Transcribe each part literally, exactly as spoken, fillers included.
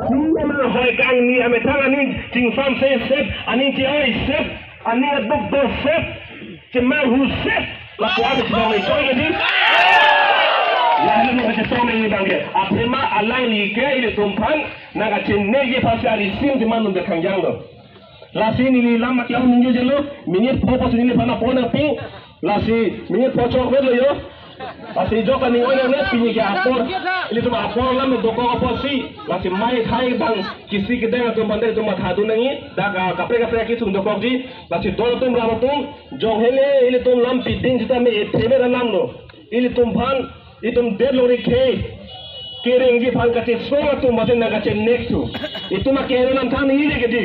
Hu amar hoi kangni amethang aning chingsam se sep, aning che-oi sep, aning aduk do sep, chemanghu sep. Lapu ame chemang le choi ke di. Lahelo nangkachesong nangji abangke. Athema alangli ke ilitum aphan nangkachinine aphansi alisim chemang nunde khangjang lo. Lasi neli lam aklong ningje jelo, minit pho pho si neliphan apor nangpi. Lasi minit pho chokvetlo yo. Lasi jok aning oi nangne, pini ke apor, ilitum apor alam dokok apotsi. Lasi mei thai abang kisi kedeng atum aphan ilitum matha dun nangji. Dak, ah, kaprek kaprek akisung dokokji. Lasi don atum ram atum, jong hele ilitum lam piding sitame etheme alam lo. Ilitum aphan, itum det longri khei kerengji aphan kachesong atum mate nangkachinine thu. Itum akeheno alam than nangji ke di.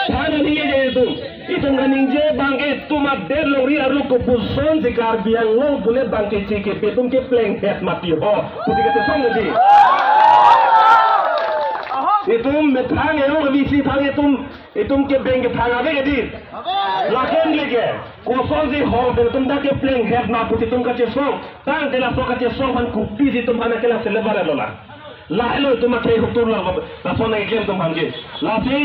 Than nangji ke itum. Itum kaningje abangke itum adet longri arlo kopusonsi Karbi Anglong pule abangke chike pe itum keplenghet mati ho. Pusi kachesong ke di. Itum methang eong V C aphan itum, itum kebeng kethang ave ke di. Lahenle ke. Kosonsi ho pen itum dak keplenghet ma pusi itum kachesong. Tangte laso kachesong aphan kopisi itum aphan ke la selebar lo la. Lahelo itum akhei hutur la, lason nangkeklem atum aphan ke. Lasi,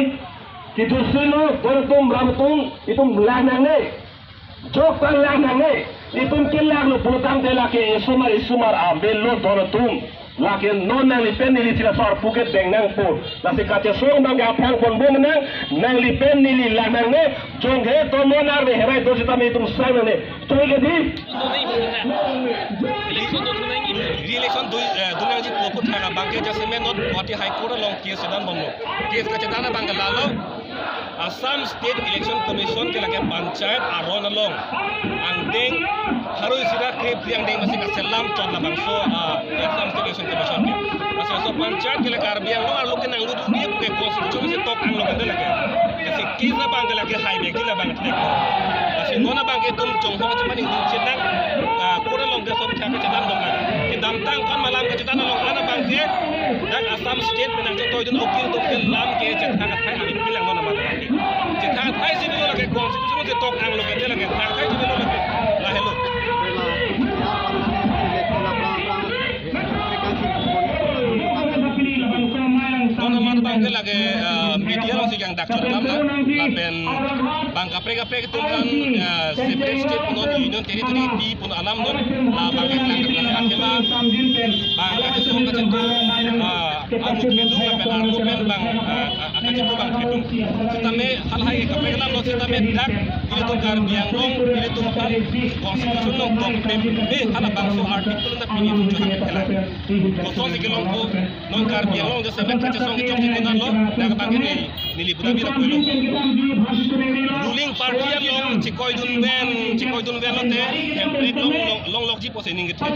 kidusilo, don atum ram atum, itum lang nangne. Jok tang lang nangne. Itum kelang lo pulotangte lake isomar isomar avelo don atum. Lake non nangli pen neli chira sor puke deng nangpo. Lasi kachesong abangke aphrang ponbom nang, nangli pen neli lang nangne, jong he to non arve herai do sitame itum sang nangne. Choi ke di? Re-election dun nangji, re-election dun, eh, dun nangji pu aphuthak abangke jasemet non Guwahati High Court along case chedan bomlo. Case kachedan abangke lalo. Assam State Election Commission ke lake panchayat aron along angdeng pharo isi ra krephli angdeng masi kaselam chot labangso, ah, Assam State Election Commission ke. Laso panchayat ke lake Karbi Anglong arlo ke nanglut dunji pu ke constitution si tok anglo ke lake. Lasi case abangke lake hai bek abang thek. Lasi non abangke itum chonghong chepaning dun chetang, ah, court along ke so thak chedan dong lake. Kedamtang kon malam kachedan along an abangke dak Assam State pen nangchotoi dun okil atum ke lam ke chethak athai avi pilang non amat abangke. Chethak athai si bilo lake constitution si tok anglo ke lake thak athai si bilo lake. Lahelo. Non amat abangke lake, eh, media alongsi kangdak chot alam na, lapen bang kaprek kaprek atum aphan, eh, separate state non union territory pi pon alam non, la abangke kangdak alam ke la, bang kachesong kachethang, eh, amu kedung lapen arlo pen bang, eh, eh, kachethang bang kedung. Sitame halahai kaprek alam lo sitame dak ilitum Karbi Anglong ilitum aphan constitution along tok pem be halabangso article na pini itum chehang ke la. Kosonsi kelongpo, non Karbi Anglong jasemet kachesong kechok chikon lo, dak abangke neli, neli pudam ira pulo. Ruling party along chekoi dun ven, chekoi dun ven lote, hemprek long, long, longlokji pusi ning kethe.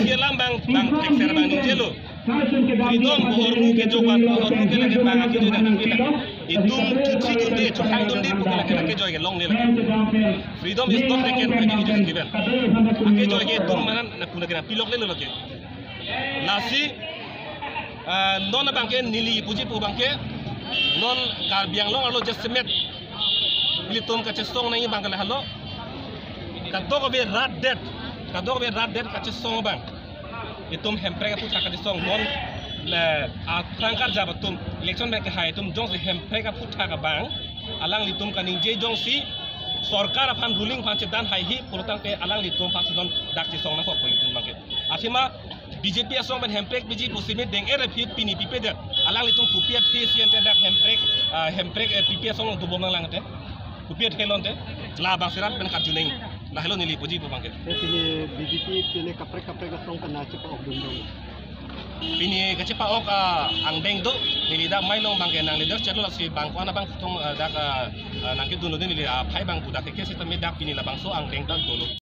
Isi alam bang, bang thekser bang ningjelo. Freedom ahormu kejok pen, ahormu ke lake bang akejoi nangpi lake. Itum chuchi dunde, chohang dunde pu ke lake, lake kejoi ke longle lake. Freedom is not taken by the individual. Akejoi ke itum manan na puna kena pilok lelo lake. Lasi, ah, non abangke neli puji pu abangke, non Karbi Anglong arlo jasemet ilitum kachesong nangji abangke lahelo. Kadokave rat det, kadokave rat det kachesong abang. Itum hemprek aphuthak kachesong non le aphrang karjap atum election pen kehai atum jongsi hemprek aphuthak abang alanglitum kaningje jongsi sorkar aphan ruling aphan chedan haihe pulotangte alanglitum aphansi non dak chesong nangkok pu itum abangke. Athema B J P asong pen hemprek piji pusi me deng-er aphi pini pipedet. Alanglitum kopi athe si ante dak hemprek, ah, hemprek, eh, P P asong dobom nanglang ante. Kopi athe lo ante. Labangsi rat pen karju neng. Lahelo neli puji pu abangke. Eh, pini B J P pini kaprek kaprek asong pen na chepa-ok dun dong. Pini kachepa-ok, ah, angdeng do. Neli dak mei along abangke nang leader chetlo lasi bang ko-an abang tong, ah, dak, ah, ah, nangkedun lo neli, ah, phai bang pu dak ke sitame dak pini labangso angdeng dak dolo.